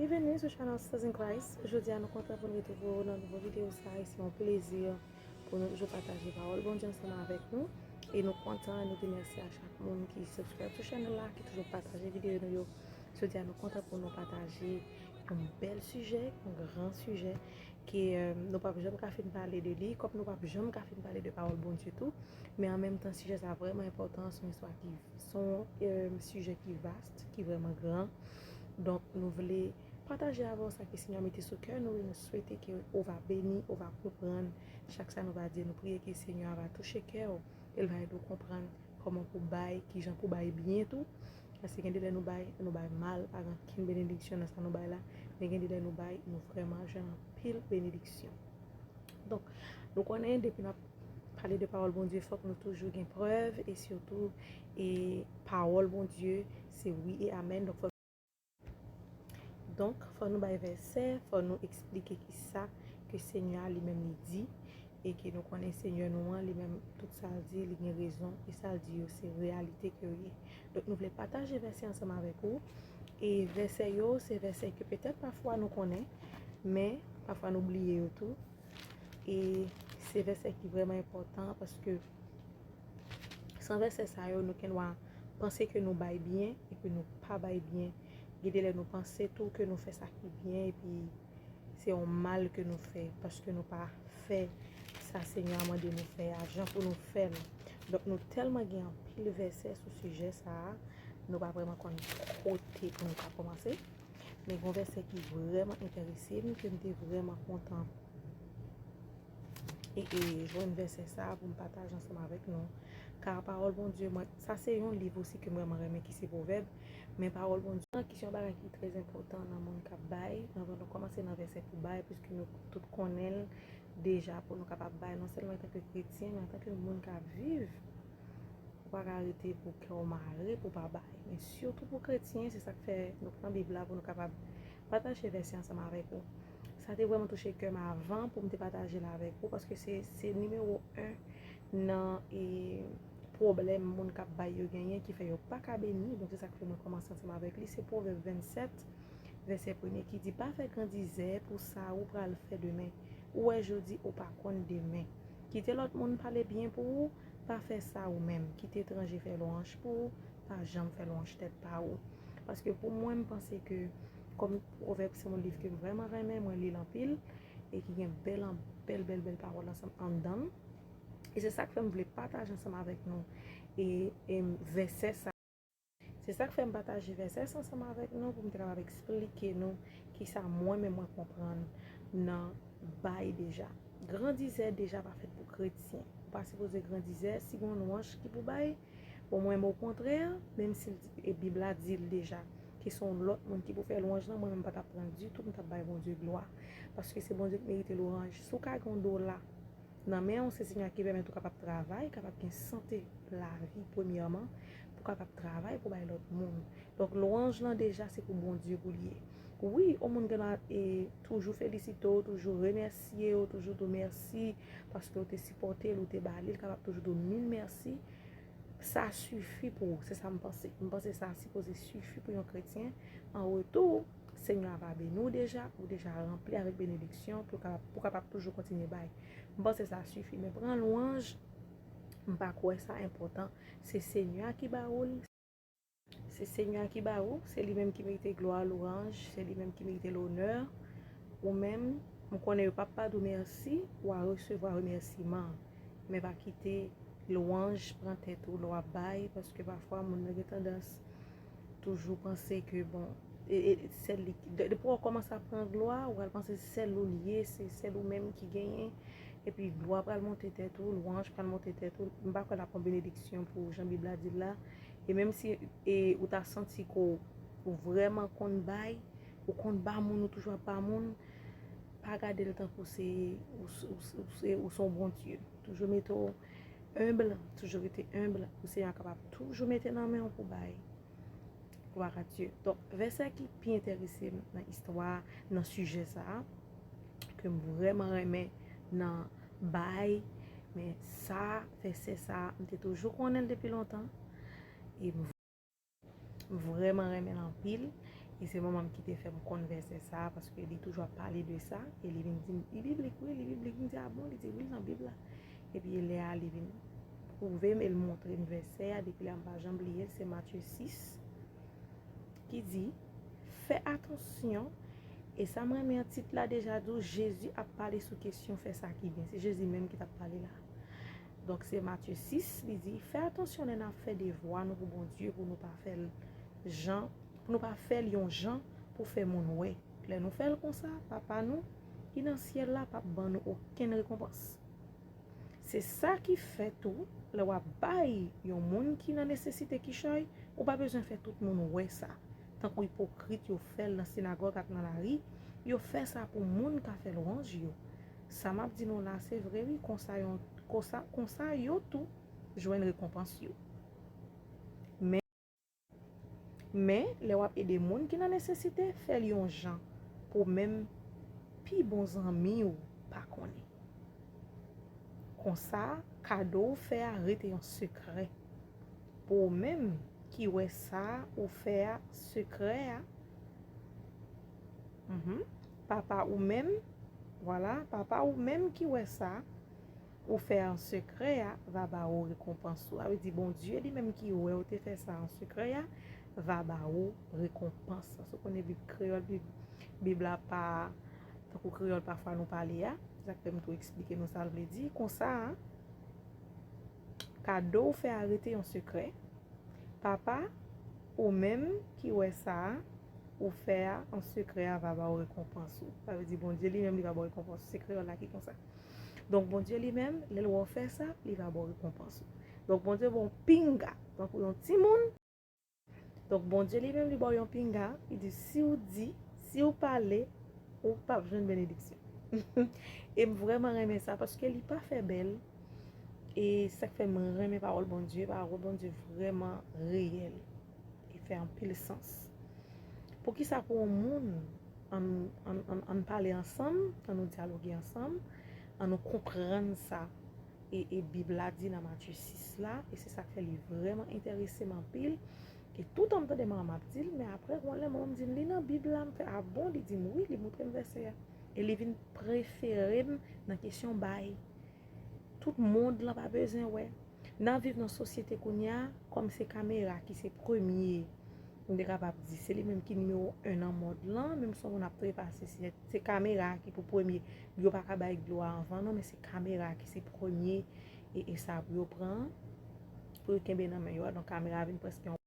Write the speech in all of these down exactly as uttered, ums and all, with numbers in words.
Bienvenue sur Channel Sisters in Christ. Jodi a nou kontan pou nou retwouve w nan nouvo videyo sa a, e se yon plezi pou nou toujou pataje pawòl Bondye ansanm avèk nou. E nou kontan, nou di mèsi a chak moun ki subscribe sou channel la, ki toujou pataje videyo nou yo. Jodi a nou kontan pou nou pataje yon bèl sijè, yon gran sijè, ke, euh, nou p ap janm ka fin pale de li, kòm nou p ap janm ka fin pale de pawòl Bondye tou. Men an menm tan, sijè sa vrèman enpòtan, se yon istwa ki, se yon, euh, sijè ki vast, ki vrèman gran. Donk, nou vle pataje avè w sa ke Senyè a mete sou kè nou, e nou swete ke ou va beni, ou va konprann chak sa nou va di. Nou priye ke Senyè a va touche kè w, e l va ede w konprann kòman pou bay, kijan pou bay byen tou. Paske gen de lè nou bay, nou bay mal, pa gen okenn benediksyon nan sa nou bay la. Men gen de lè nou bay, nou vrèman jwenn anpil benediksyon. Donk, nou konnen depi n ap pale de pawòl Bondye, fòk nou toujou gen prèv, e sitou, e pawòl Bondye, se wi e amèn. Donk, fòk Donk, fò nou bay vèsè, fò nou eksplike kisa ke Senyè a li menm li di, e ke nou konnen Senyè nou an, li menm, tout sa l di, li gen rezon, e sa l di yo se reyalite ke yo ye. Donk, nou vle pataje vèsè ansanm avèk ou, e vèsè yo, se vèsè ke petèt pafwa nou konnen, men pafwa nou bliye yo tou. E se vèsè ki vrèman enpòtan, paske san vèsè sa yo, nou gen dwa panse ke nou bay byen epi nou pa bay byen. Gen de lè nou panse tou ke nou fè sa ki byen epi se yon mal ke nou fè paske nou pa fè sa Senyè a mande nou fè a jan pou nou fè l. Donk, nou tèlman gen anpil vèsè sou sijè sa a, nou pa vrèman konn kote pou nou ka kòmanse. Men gen yon vèsè ki vrèman enterese m, ke m te vrèman kontan e, e jwenn vèsè sa a pou m pataje ansanm avèk nou. Ka pawòl Bondye, mwen, sa se yon liv osi ke m vrèman renmen ki se Pwovèb. Men pawòl Bondye, ki se yon bagay ki trè enpòtan nan moun k ap bay. Anvan nou kòmanse nan vèsè pou bay, piske nou tout konnen l deja pou nou kapab bay, non sèlman antanke kretyen, men antanke moun k ap viv. Ou pa ka rete pou kè w mare, pou w pa bay. Men sitou pou kretyen, se sa k fè nou pran Bib la pou nou kapab pataje vèsè ansanm avèk ou. Sa te vrèman touche kè m avan pou m te pataje l avèk ou, paske se, se nimewo en nan, e, pwoblèm moun k ap bay yo genyen ki fè yo pa ka beni. Donk, se sa k fè mwen kòmanse ansanm avèk li. Se Pwovèb vennsèt, vèsè premye ki di, pa fè grandizè pou sa ou pral fè demen. Ou wè jodi, ou pa konn demen. Kite lòt moun pale byen pou ou, pa fè sa ou menm. Kite etranje fè lwanj pou ou, pa janm fè lwanj tèt pa ou. Paske pou mwen, m panse ke, kòm Pwovèb se yon liv ke m vrèman renmen, mwen li l anpil, e ki gen bèl, bèl, bèl, bèl pawòl ansanm anndan l. E se sa k fè m vle pataje ansanm avèk nou e, e vèsè sa. Se sa k fè m pataje vèsè sa ansanm avèk nou pou m te kapab eksplike nou kisa mwen menm mwen konprann nan bay deja. Grandizè deja pa fèt pou kretyen. Ou pa sipoze grandizè si gen yon lwanj ki pou bay. Pou mwen menm okontrè, menm si l di, e Bib la di l deja, ke se yon lòt moun ki pou fè lwanj lan, mwen menm m pa t ap pran ditou, m t ap bay Bondye glwa. Paske se Bondye ki merite lwanj. Si w ka gen yon dola nan men w, se Senyè a ki pèmèt ou kapab travay, kapab gen sante, lavi premyèman, pou w kapab travay pou bay lòt moun. Donk, lwanj lan deja se pou Bondye pou l ye. Wi, yon moun gen dwa e toujou felisite w, toujou remèsye w, toujou di w mèsi paske w te sipòte l, ou te ba li, l kapab toujou di w mil mèsi. Sa sifi pou ou, se sa m panse. M panse sa sipoze sifi pou yon kretyen. An retou, Senyè a va beni w deja, ou deja ranpli avèk benediksyon pou w kapab, pou w kapab toujou kontinye bay. M panse sa sifi, men pran lwanj, m pa kwè sa enpòtan. Se Senyè a ki ba ou l. Se Senyè a ki ba ou, se li menm ki merite glwa, lwanj, se li menm ki merite lonè. Ou menm, m konnen yo p ap pa di w mèsi, w a resevwa remèsiman. Men pa kite lwanj pran tèt ou lè w ap bay, paske pafwa moun nan gen tandans toujou panse ke, bon, e, e, sèl li, de- depi w kòmanse ap pran glwa, ou pral panse se sèl ou li ye, se sèl ou menm ki genyen, epi glwa pral monte tèt ou, lwanj pral monte tèt ou. M pa kwè l ap yon benediksyon pou ou, jan Bib la di l la. E menm si, e, ou ta santi ke w, ou vrèman konn bay, ou konn ba moun, ou toujou ap ba moun, pa gade l tankou se, ou, ou, ou, se, ou se yon Bondye. Toujou mete w enb, toujou rete enb, pou Senyè a kapab toujou mete nan men w pou bay. Gloire à Dieu. Donk, vèsè ki pi enterese m nan istwa, nan sijè sa a, ke m vrèman renmen nan bay, men sa, vèsè sa, m te toujou konnen l depi lontan, e m vrèman renmen l anpil, E se manman m ki te fè m konn vèsè sa a, paske li toujou ap pale de sa, e li vin di m, "Li biblik, wi, li biblik." M di, "A bon?" Li di, "Wi, l nan Bib la." Epi e lè a, li vin pwouve m e l montre m vèsè a, depi la m pa janm bliye l, se Matye sis ki di, "Fè atansyon." E sa m renmen an tit la deja di w, Jezi ap pale sou kesyon fè sa ki byen. Se Jezi menm ki t ap pale la. Donk se Matye sis, li di, "Fè atansyon lè n ap fè devwa nou pou Bondye, pou nou pa fè l jan, pou nou pa fè l yon jan pou fè moun wè. Lè nou fè l konsa, Papa nou ki nan syèl la p ap ban nou okenn rekonpans." Se sa ki fè tou, lè w ap bay yon moun ki nan nesesite kichòy, ou pa bezwen fè tout moun wè sa. Tankou ipokrit yo fè l nan sinagòg ak nan lari, yo fè sa pou moun ka fè lwanj yo. Sa m ap di nou la, se vre wi, konsa yon, konsa, konsa yo tou jwenn rekonpans yo. Men, men, lè w ap ede moun ki nan nesesite, fè l yon jan pou menm pi bon zanmi w pa konnen. Konsa, kado w fè a rete yon sekrè. Pou ou menm ki wè sa ou fè a sekrè a, mhm, papa ou menm, vwala, papa ou menm ki wè sa ou fè an sekrè a va ba ou rekonpans ou. Sa vle di Bondye li menm ki wè ou te fè sa an sekrè a va ba ou rekonpans. Paske w konnen Bib kreyòl, Bib, Bib la pa tankou kreyòl pafwa nou pale a. Se sa k fè m tou eksplike nou sa l vle di. Konsa, kado w fè a rete yon sekrè. Papa ou menm ki wè sa ou fè a an sekrè a va ba w rekonpans ou. Sa vle di Bondye li menm li va ba w rekonpans ou. Se kreyòl la ki konsa. Donk Bondye li menm, lè l wè w fè sa, li va ba w rekonpans ou. Donk Bondye ba w pinga, tankou yon timoun. Donk Bondye li menm li ba w yon pinga, li di si w di, si w pale, ou p ap jwenn benediksyon. E m vrèman renmen sa paske li pa fè bèl. E sa k fè m renmen pawòl Bondye, pawòl Bondye vrèman reyèl e fè anpil sans. Poukisa pou yon moun, ann, ann, ann, ann pale ansanm, ann nou dyaloge ansanm, ann nou konprann sa e, e Bib la di nan Matye sis la, e se sa k fè li vrèman enterese m anpil. E toutan m tande manman m ap di l, men apre, yon lè manman m di m, "Li nan Bib la." M fè, "A bon?" Li di m, "Wi." Li montre m vèsè a. E li vin prefere m nan kesyon bay. Tout mond lan pa bezwen wè. N ap viv nan sosyete kounye a, kòm se kamera ki se premye, m te kapab di, se li menm ki nimewo en nan mond lan, menm si yon moun ap trepase, se, se kamera ki pou premye. Yo pa ka bay glo a anvan, non, men se kamera ki se premye, e, e sa pou yo pran, pou yo kenbe nan men yo a. Donk, kamera vin prèske yon,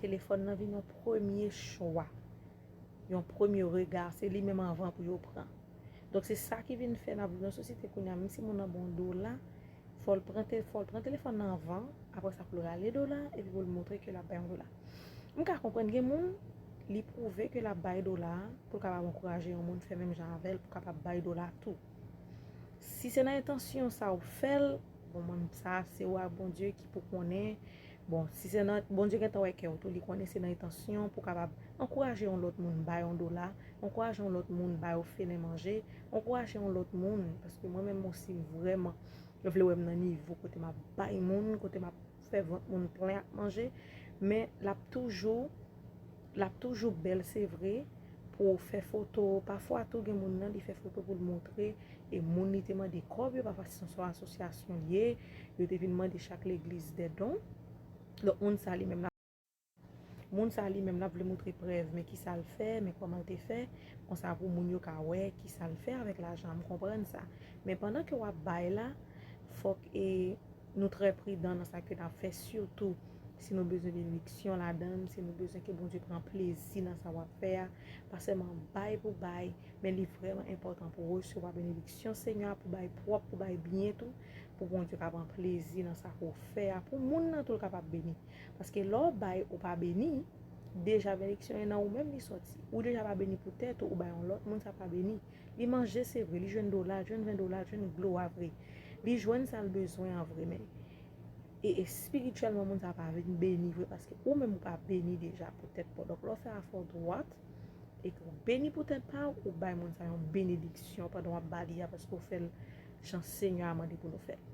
telefòn nan vin yon premye chwa, yon premye rega, se li menm anvan pou yo pran. Donk, se sa ki vin fè n ap viv nan sosyete kounye a, menm si moun nan ba w dola, fò l pran te-, fò l pran telefòn nan anvan, apre sa pou l rale dola, epi pou l montre ke l ap bay yon dola. M ka konprann gen moun, li pwouve ke l ap bay dola a, pou l kapab ankouraje yon moun fè menm jan avè l, pou kapab bay dola tou. Si se nan entansyon sa ou fè l, bon, mwen, sa se ou ak Bondye ki pou konnen. Bon, si se nan, Bondye gentan wè kè w tou, li konnen se nan entansyon pou kapab ankouraje yon lòt moun bay yon dola, ankouraje yon lòt moun bay ofelen manje, ankouraje yon lòt moun, paske mwen menm osi m vrèman vle wè m nan nivo kote m ap bay moun, kote m ap fè vant moun plen ak manje, men l ap toujou, l ap toujou bèl, se vre, pou w fè foto. Pafwa tou, gen moun nan, li fè foto pou l montre, e moun li te mande kòb yo, pafwa se yon asosyasyon l ye, yo te vin mande chak legliz dè don. Donk, moun sa li menm, moun sa li menm, l ap vle montre prèv, men kisa l fè, men kòman l te fè, konsa pou moun yo ka wè kisa l fè avèk lajan an, m konprann sa. Men pandan ke w ap bay la, fòk, e, nou trè pridan nan sa ke n ap fè, sitou si nou bezwen benediksyon ladan l, si nou bezwen ke Bondye pran plezi nan sa w ap fè a. Pa sèlman bay pou bay, men li vrèman enpòtan pou w resevwa benediksyon Senyè a, pou w bay pwòp, pou w bay byen tou, pou Bondye ka pran plezi nan sa ke w fè a, pou moun nan tou l kapab beni. Paske lè w bay, ou pa beni, deja benediksyon an nan ou menm li sòti. Ou deja pa beni pou tèt ou, ou bay yon lòt moun, sa pa beni. Li manje, se vre, li jwenn dola, li jwenn ven dola, li jwenn glo a vre. Li jwenn sa l bezwen an vre, men e, espirityèlman, moun sa pa vin beni vre, paske ou menm ou pa beni deja pou tèt pa w. Donk, lè w fè afè w dwat, e ke w beni pou tèt pa w, ou bay moun sa yon benediksyon pandan w ap ba li a, paske w fè l jan Senyè a mande pou nou fè l.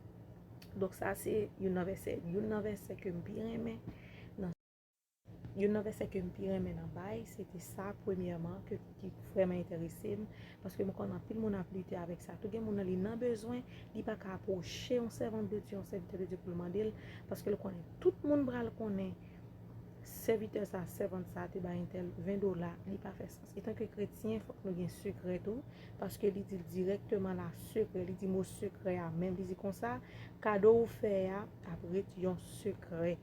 Donk, sa se youn nan vèsè, youn nan vèsè ke m pi renmen nan Youn nan vèsè ke m pi renmen nan bay, se te sa, premyèman, ke, ki vrèman enterese m, paske m konn anpil moun ap lite avèk sa tou. Gen moun nan, li nan bezwen, li pa ka apwoche yon sèvant de Dye, yon sèvitè de Dye pou l mande l, paske l konnen tout moun pral konnen sèvitè sa, sèvant sa te bay entèl ven dola, li pa fè sans. Etanke kretyen, fòk nou gen sekrè tou, paske li di l dirèkteman la sekrè, li di mo sekrè a menm, li di konsa, kado ou fè a ap ret yon sekrè.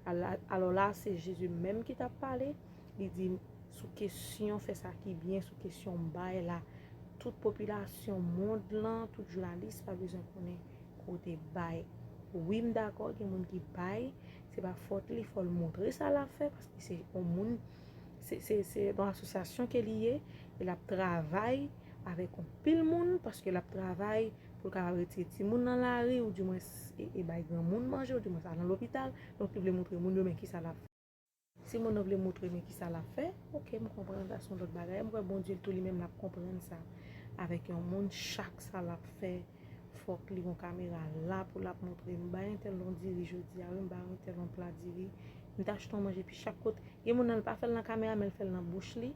Ala, alò la, se Jezi menm ki t ap pale, li di sou kesyon fè sa ki byen, sou kesyon bay la, tout popilasyon mond lan, tout jounalis pa bezwen konnen kote bay. Wi, m dakò, gen moun ki bay, se pa fòt li, fò l montre sa l ap fè, paske se yon moun, se, se, se yon asosyasyon ke li ye, e l ap travay avèk yon pil moun, paske l ap travay pou l kapab retire timoun nan lari, ou dimwens, e, e bay granmoun manje, ou dimwens al nan lopital, donk li vle montre moun yo men kisa l ap fè. Si moun nan vle montre men kisa l ap fè, oke, m konprann sa se yon lòt bagay. M kwè Bondye tou li menm l ap konprann sa. Avèk yon moun, chak sa l ap fè, fòk li gon kamera la pou l ap montre. M bay entèl yon diri jodi a, wi, m bay entèl yon pla diri. M t achte yon manje, epi chak kote, gen moun nan, l pa fè l nan kamera, men l fè l nan bouch li.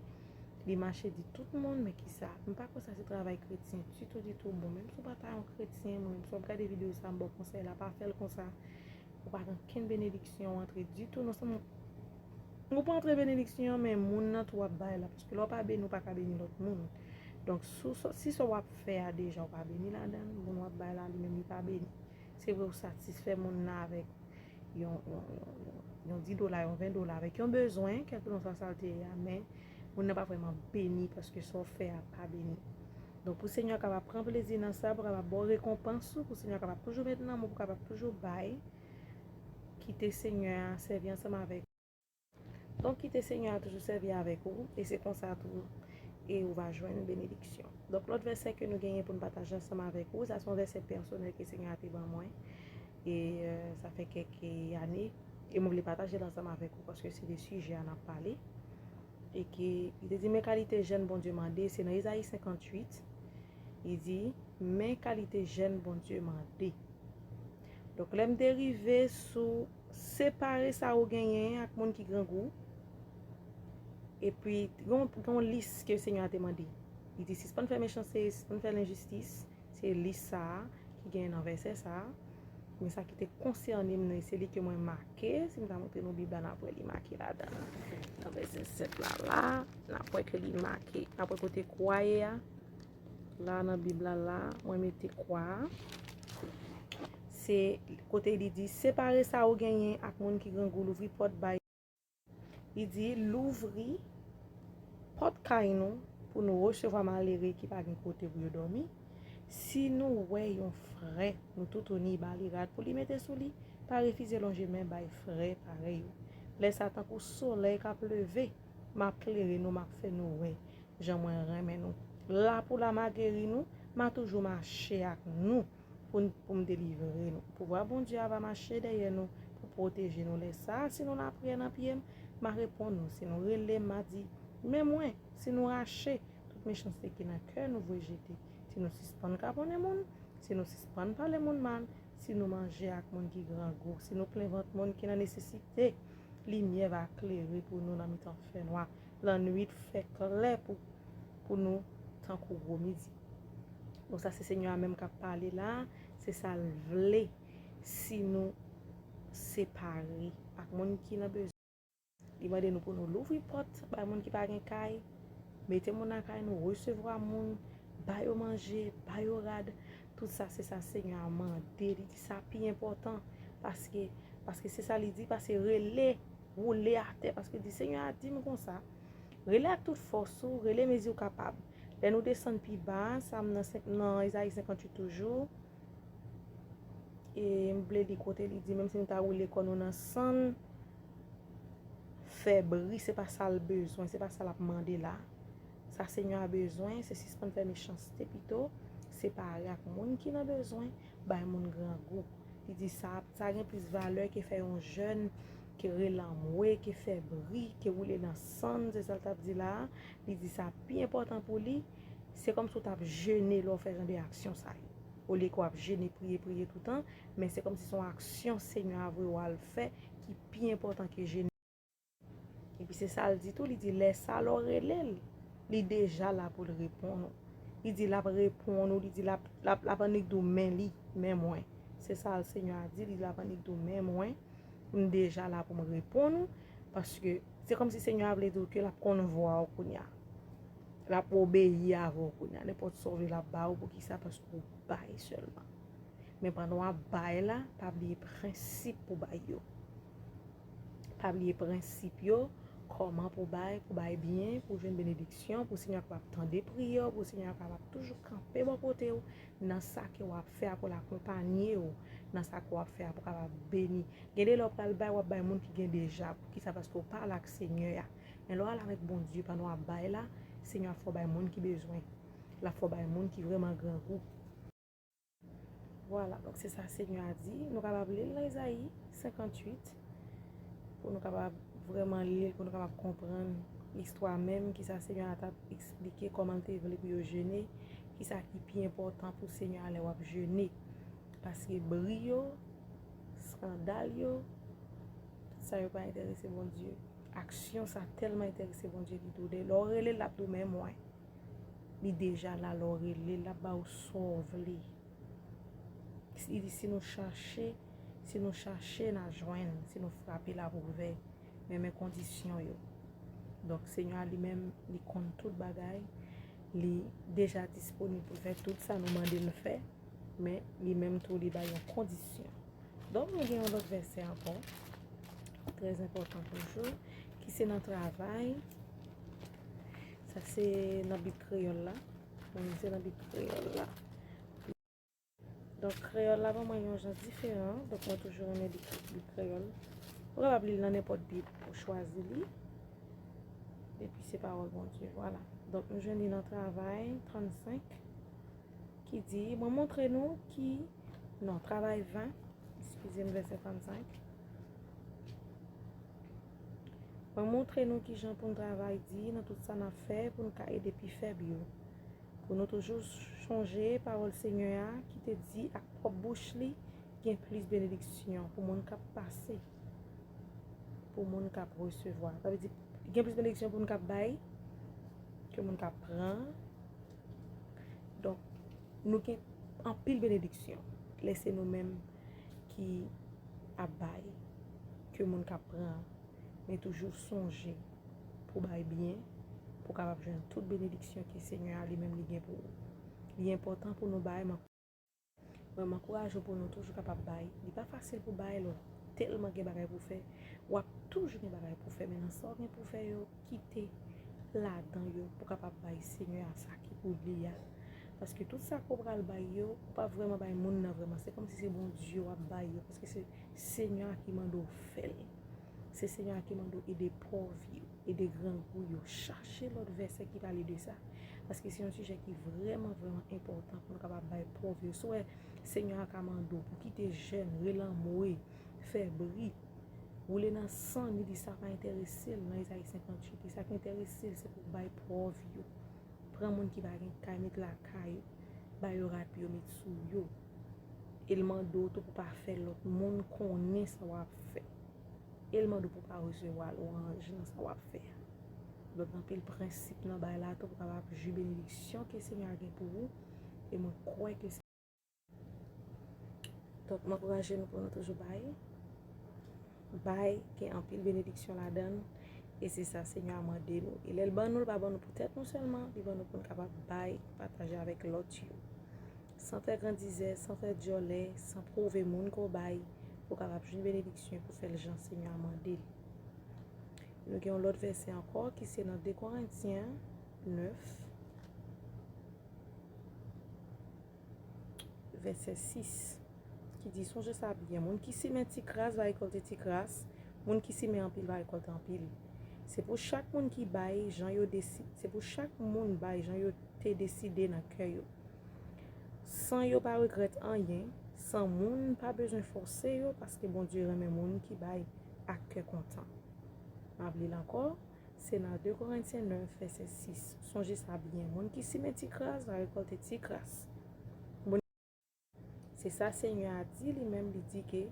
Li mache di tout moun, men kisa? M pa kwè sa se travay kretyen ditou, ditou. Bon, menm si w pa ta yon kretyen, mwen menm, si w ap gade videyo sa, m ba w konsèy la, pa fè l konsa. Ou pa gen okenn benediksyon antre ditou. Non sèlman ou pa antre benediksyon, men moun nan tou w ap bay la. Paske lè w pa beni, ou pa ka beni lòt moun. Donk, si w, si sa w ap fè a deja, ou pa beni ladan l, moun w ap bay la, li menm, li pa beni. Se vre, ou satisfè moun nan avèk yon, yon, yon, yon, yon dis dola, yon ven dola, avèk yon bezwen, kèlkeswa sa l te ye a, men moun nan pa vrèman beni paske sa w fè a pa beni. Donk, pou Senyè a kapab pran plezi nan sa, pou kapab ba w rekonpans ou, pou Senyè a kapab toujou met nan men w, pou kapab toujou bay, kite Senyè a sèvi ansanm avèk ou. Donk, kite Senyè a toujou sèvi avèk ou, e se konsa tou, e ou va jwenn benediksyon. Donk, lòt vèsè ke nou genyen pou n pataje ansanm avèk ou, sa se yon vèsè pèsonèl ke Senyè a te ban mwen, e, euh, sa fè kèk ane, e mwen vle pataje l ansanm avèk ou, paske se de sijè a n ap pale, e ke, li te di, men kalite jèn Bondye mande, se nan Ezayi senkantuit, li di, men kalite jèn Bondye mande. Donk, lè m te rive sou separe sa ou genyen ak moun ki grangou, epi gen yon, gen yon lis ke Senyè a te mande. Li di, sispann fè mechanste, sispann fè lenjistis. Se lis sa a ki genyen nan vèsè sa a. Men sa ki te konsène m nan, se li ke mwen make. Si m ta montre nou Bib la, n ap wè li make ladan l. Nan vèsè sèt la, la, n ap wè ke li make. N ap wè kote kwa ye a. La, nan Bib la, la, mwen mete kwa a. Se kote li di, separe sa ou genyen ak moun ki grangou, louvri pòt bay. Li di, louvri pòt kay nou pou nou resevwa malere ki pa gen kote pou yo dòmi. Si nou wè yon frè nou toutouni ba li rad pou li mete sou li, pa refize lonje men bay frè parèy ou. Lè sa tankou solèy k ap leve, m ap klere nou, m ap fè nou wè jan mwen renmen nou. La pou la m a geri nou, m a toujou mache ak nou pou n, pou m delivre nou. Pouvwa Bondye a va mache dèyè nou pou pwoteje nou. Lè sa a, si nou lapriyè nan pye m, m a reponn nou. Si nou rele m, m a di, men mwen. Si nou rache, tout mechanste ki nan kè nou voye jete. Si nou sispann kaponnen moun, si nou sispann pale moun mal, si nou manje ak moun ki grangou, si nou plen vant moun ki nan nesesite, limyè va klere pou nou nan mitan fènwa. Lannwit fè klè pou, pou nou tankou gwo midi. Donk sa se Senyè a menm k ap pale la, se sa l vle si nou separe ak moun ki nan bezwen. Li mande nou pou nou louvri pòt bay moun ki pa gen kay, mete moun nan kay nou, resevwa moun, ba yo manje, ba yo rad. Tout sa se sa Senyè a mande, li di sa pi enpòtan, paske, paske se sa li di, paske rele, woule atè, paske di Senyè a di m konsa, rele ak tout fòs ou, rele mezi ou kapab. Lè nou desann pi ba, sa m nan senk, nan Ezayi senkantuit toujou, e m vle li kote li di, menm si nou ta woule kò nou nan sann, fè bri, se pa sa l bezwen, se pa sa l ap mande la. Sa Senyè a bezwen, se sispann fè mechanste pito, separe ak moun ki nan bezwen, bay moun grangou. Li di sa, sa gen plis valè ke fè yon jèn, ke rele anmwe, ke fè bri, ke woule nan sann, se sa l t ap di la a. Li di sa pi enpòtan pou li, se kòmsi w t ap jene lè w fè jan de aksyon sa yo. Olye ke w ap jene, priye, priye toutan, men se kòmsi se yon aksyon Senyè a voye w al fè ki pi enpòtan ke jene. Epi se sa l di tou, li di, lè sa lè w rele l, li deja la pou l reponn ou. Li di l ap reponn ou, li di l ap, l ap, l ap annik di w men li, men mwen. Se sa l Senyè a di, li di l ap annik di w men mwen, m deja la pou m reponn ou, paske se kòmsi Senyè a vle di w ke l ap konn vwa w kounye a. L ap obeyi avè w kounye a. Nenpòt sa w vle l ap ba w, poukisa? Paske w bay sèlman. Men pandan w ap bay la, pa bliye prensip pou bay yo. Pa bliye prensip yo, kòman pou bay, pou bay byen, pou jwenn benediksyon, pou Senyè a kapab tande priyè w, pou Senyè a kapab toujou kanpe bò kote w nan sa ke w ap fè a, pou l akonpanye w nan sa ke w ap fè a, pou w kapab beni. Gen de lè w pral bay, w ap bay moun ki gen deja. Poukisa? Paske w pale ak Senyè a. Men lè w ale avèk Bondye pandan w ap bay la, Senyè a fè w bay moun ki bezwen. L ap fè w bay moun ki vrèman grangou. Vwala, donk se sa Senyè a di. Nou kapab li l nan Izayi senkantuit, pou nou kapab vrèman li l, pou nou kapab konprann istwa menm, kisa Senyè a t ap eksplike, kòman l te vle pou yo jene, kisa ki pi enpòtan pou Senyè a lè w ap jene. Paske bri yo, eskandal yo, tout sa yo pa enterese Bondye. Aksyon sa tèlman enterese Bondye, li tou de. Lè w rele l, l ap di w men mwen. Li deja la, lè w rele l, l ap ba w sa w vle. Li di si nou chache, si nou chache, n a jwenn, si nou frape, l ap ouvè. Men, men kondisyon yo. Donk, Senyè a li menm, li konn tout bagay. Li deja disponib pou l fè tout sa nou mande l fè. Men, li menm tou, li bay yon kondisyon. Donk, nou gen yon lòt vèsè ankò, trè enpòtan toujou, ki se nan Travay. Sa se nan Bib Kreyòl la. Mwen menm se nan Bib Kreyòl la. Donk, Kreyòl la ban mwen yon jan diferan. Donk, mwen toujou renmen Bib, Bib Kreyòl. Ou kapab li l nan nenpòt Bib ou chwazi li. Depi se pawòl Bondye, vwala. Donk, nou jwenn li nan Travay trannsenk, ki di, mwen montre nou ki, non, Travay ven, eskize m, vèsè trannsenk. Mwen montre nou kijan pou n travay di nan tout sa n ap fè, pou n ka ede pi fèb yo. Pou nou toujou chonje pawòl Senyè a ki te di ak pwòp bouch li, gen plis benediksyon pou moun k ap pase, pou moun k ap resevwa. Sa vle di, gen plis benediksyon pou moun k ap bay ke moun k ap pran. Donk, nou gen anpil benediksyon lè se nou menm ki ap bay ke moun k ap pran. Men toujou sonje pou bay byen, pou w kapab jwenn tout benediksyon ke Senyè a li menm li gen pou ou. Li enpòtan pou nou bay, mwen, mwen, m ankouraje w pou nou toujou kapab bay. Li pa fasil pou bay lè w tèlman gen bagay pou w fè. W ap toujou gen bagay pou w fè, men nan sa w gen pou w fè yo, kite ladan yo pou w kapab bay Senyè a sa ki pou li a. Paske tout sa ke w pral bay yo, ou pa vrèman bay moun nan vrèman. Se kòmsi se Bondye w ap bay yo, paske se Senyè a ki mande w fè l. Se Senyè a ki mande w ede pòv yo, ede grangou yo. Chache lòt vèsè ki pale de sa. Paske se yon sijè ki vrèman, vrèman enpòtan pou nou kapab bay pòv yo. Si w wè Senyè a ka mande w pou kite jèn, rele anmwe, fè bri, woule nan san, li di sa pa enterese l nan Izayi senkantuit. Li sa ki enterese l, se pou bay pòv yo. Pran moun ki pa gen kay, met lakay yo. Ba yo rad pou yo met sou yo. E l mande w tou pou pa fè lòt moun konnen sa w ap fè. E l mande w pou pa resevwa lwanj nan sa w ap fè a. Donk, gen anpil prensip nan bay la tou pou kapab jwi benediksyon ke Senyè a gen pou ou. E mwen kwè ke se Donk, m ankouraje nou pou nou toujou bay. Bay, gen anpil benediksyon ladan l. E se sa Senyè a mande nou. E lè l ban nou, l pa ban nou pou tèt nou sèlman, li ban nou pou n kapab bay, pataje avèk lòt yo. San fè grandizè, san fè djòlè, san pwouve moun ke w bay, pou w kapab jwenn benediksyon e pou w fè l jan Senyè a mande l. Nou gen yon lòt vèsè ankò ki se nan de Korentyen nèf, vèsè sis, ki di, sonje sa byen, moun ki simen ti kras va rekòlte ti kras, moun ki simen anpil va rekòlte anpil. Se pou chak moun ki bay jan yo desi-, se pou chak moun bay jan yo te deside nan kè yo. San yo pa regrèt anyen, san moun pa bezwen fòse yo, paske Bondye renmen moun ki bay ak kè kontan. M ap li l ankò, se nan de Korentyen nèf, vèsè sis. Sonje sa byen, moun ki simen ti kras va rekòlte ti kras. Moun, se sa Senyè a di li menm, li di ke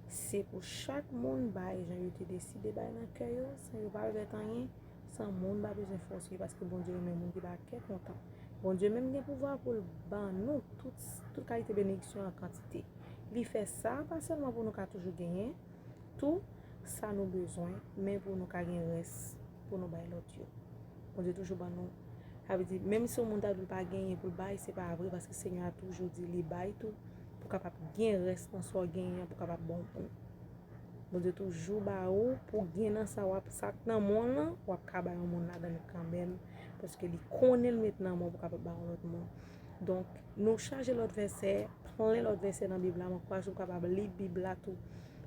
Se pou chak moun bay jan yo te deside bay nan kè yo, san yo pa regrèt anyen, san moun pa bezwen fòse yo, paske Bondye renmen moun ki pa kè kontan. Bondye menm gen pouvwa pou l ban nou tout, tout kalite benediksyon an kantite. Li fè sa pa sèlman pou nou ka toujou genyen tou sa nou bezwen, men pou nou ka gen rès pou nou bay lòt yo. Bondye toujou ban nou. Sa vle di, menm si yon moun ta di l pa genyen pou l bay, se pa vre, paske Senyè a toujou di li bay tou, pou kapab gen rès nan sa w genyen an, pou kapab ban yon moun. Bondye toujou ba ou, pou gen nan sa w ap, sa k nan men w lan, w ap ka bay yon moun ladan l kanmenm, paske li konnen l met nan men w pou kapab bay yon lòt moun. Donk, nou chaje lòt vèsè, plen lòt vèsè nan Bib la, m ankouraje w kapab li Bib la tou,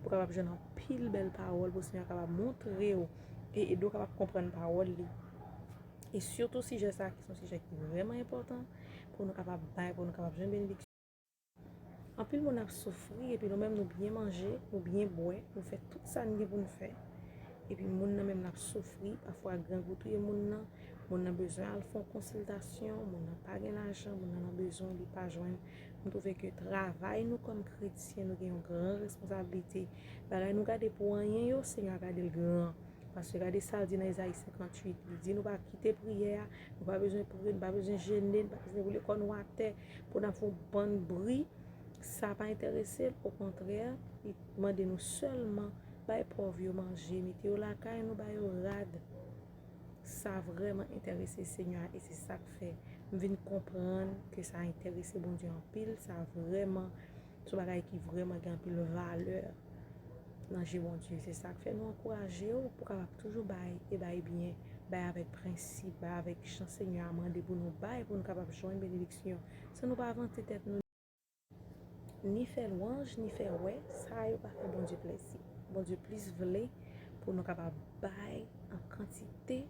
pou kapab jwenn anpil bèl pawòl, pou Senyè a kapab montre w e ede w kapab konprann pawòl li. E sitou sijè sa a ki se yon sijè ki vrèman enpòtan pou nou kapab bay, pou nou kapab jwenn benediksyon. Anpil moun ap soufri, epi nou menm nou byen manje, nou byen bwè, nou fè tout sa n gen pou n fè. Epi moun nan menm l ap soufri, pafwa grangou touye moun nan, moun nan bezwen al fè yon konsiltasyon, moun nan pa gen lajan, moun nan nan bezwen, li pa jwenn. M twouve ke travay nou kòm kretyen, nou gen yon gran responsablite. Bagay nou gade pou anyen yo, Senyè a gade l gran. Paske gade sa l di nan Ezayi senkantuit. Li di nou pa kite priyè a, nou pa bezwen priye, nou pa bezwen jene, nou pa bezwen woule kò nou atè pou n ap fè yon bann bri. Sa pa enterese l, okontrè, li mande nou sèlman bay pòv yo manje, mete yo lakay nou, ba yo rad. Sa vrèman enterese Senyè a, e se sa k fè m vin konprann ke sa enterese Bondye anpil, sa vrèman se yon bagay ki vrèman gen anpil valè nan je Bondye. Se sa k fè nou ankouraje w pou w kapab toujou bay e bay byen, bay avèk prensip, bay avèk jan Senyè a mande pou nou bay, pou nou kapab jwenn benediksyon, san nou pa vante tèt nou, ni fè lwanj, ni fè wè, sa yo pa fè Bondye plezi. Bondye plis vle pou nou kapab bay an kantite,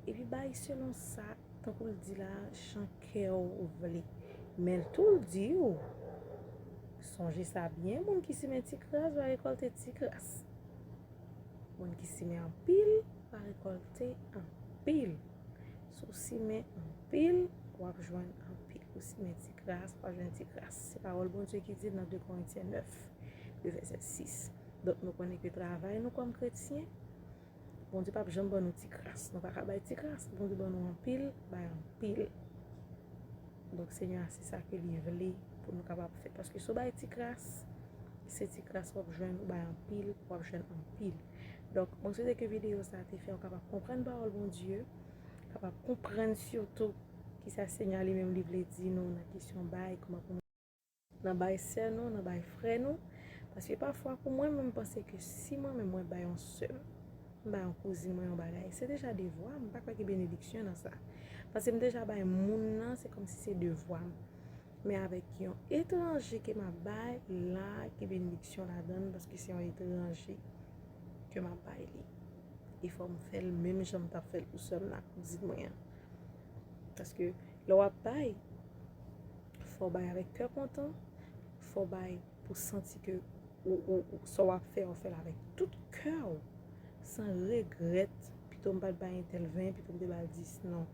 epi bay selon sa, tankou l di la, jan kè w vle. Men l tou l di w, sonje sa byen, moun ki simen ti kras va rekòlte ti kras. Moun ki simen anpil va rekòlte anpil. Si w simen anpil, w ap jwenn anpil. Ou simen ti kras, w ap jwenn ti kras. Se pawòl Bondye ki di l nan de Korentyen nèf, de vèsè sis. Donk, nou konnen ke travay nou kòm kretyen, Bondye p ap janm ban nou ti kras. Nou pa ka bay ti kras. Bondye ban nou anpil, bay anpil. Donk, Senyè a, se sa ke li vle pou nou kapab fè. Paske si w bay ti kras, se ti kras w ap jwenn, ou bay anpil, w ap jwenn anpil. Donk, mwen swete ke videyo sa a te fè w kapab konprann pawòl Bondye, kapab konprann sitou kisa Senyè a li menm li vle di nou nan kesyon bay, kòman pou nou nan bay sè nou, nan bay frè nou. Paske pafwa, pou mwen menm, m panse ke si mwen menm mwen bay yon sè m, m bay yon kouzin mwen yon bagay, se deja devwa m, m pa kwè gen benediksyon nan sa. Paske m deja bay moun nan, se kòmsi se devwa m. Men avèk yon etranje ke m ap bay, la gen benediksyon ladan l, paske se yon etranje ke m ap bay li. E fò m fè l menm jan m t ap fè l pou sè m nan, kouzin mwen an. Paske lè w ap bay, fò w bay avèk kè kontan, fò w bay pou santi ke ou, ou, ou, sa w ap fè, w fè l avèk tout kè w, san regrèt, pito m pa t bay entèl ven, pito m te ba l dis, non.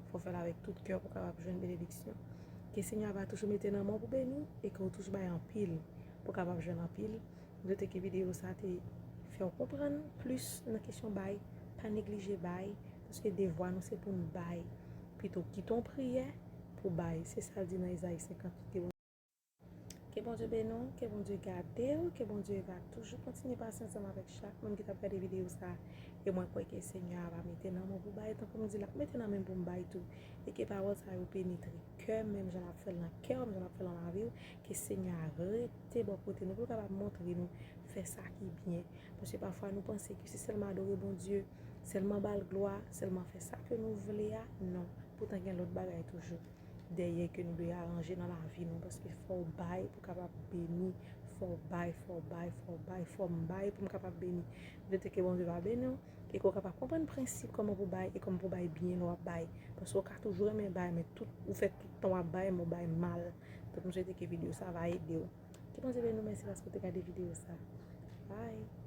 Fò w fè l avèk tout kè w pou w kapab jwenn benediksyon. Ke Senyè a va toujou mete nan men w pou beni, e ke w toujou bay anpil, pou w kapab jwenn anpil. M swete ke videyo sa a te fè w konprann plis nan kesyon bay. Pa neglije bay, paske devwa nou se pou n bay. Pito kite yon priyè pou bay. Se sa l di nan Ezayi senkantuit. Ke Bondye beni w, ke Bondye gade w, ke Bondye va toujou kontinye pase ansanm avèk chak moun ki t ap gade videyo sa a. E mwen kwè ke Senyè a va mete nan men w pou bay, tankou m di l ap mete nan men m pou m bay tou. E ke pawòl sa yo penetre kè m, menm jan l ap fè l nan kè w, menm jan l ap fè l nan lavi w. Ke Senyè a rete bò kote nou pou l kapab montre nou fè sa ki byen. Paske pafwa nou panse ke se sèlman adore Bondye, sèlman ba l glwa, sèlman fè sa ke nou vle a, non. Poutan gen lòt bagay toujou dèyè ke nou dwe aranje nan lavi nou, paske fò w bay pou w kapab beni, fò w bay, fò w bay, fò w bay, fò m bay pou m kapab beni. M swete ke Bondye va beni w, e ke w kapab konprann prensip kòman pou bay e kòman pou bay byen lè w ap bay. Paske w ka toujou renmen bay, men tout, ou fè tout tan w ap bay, men w bay mal. Donk, m swete ke videyo sa va ede w. Ke Bondye beni w, mèsi paske w te gade videyo sa. Bye!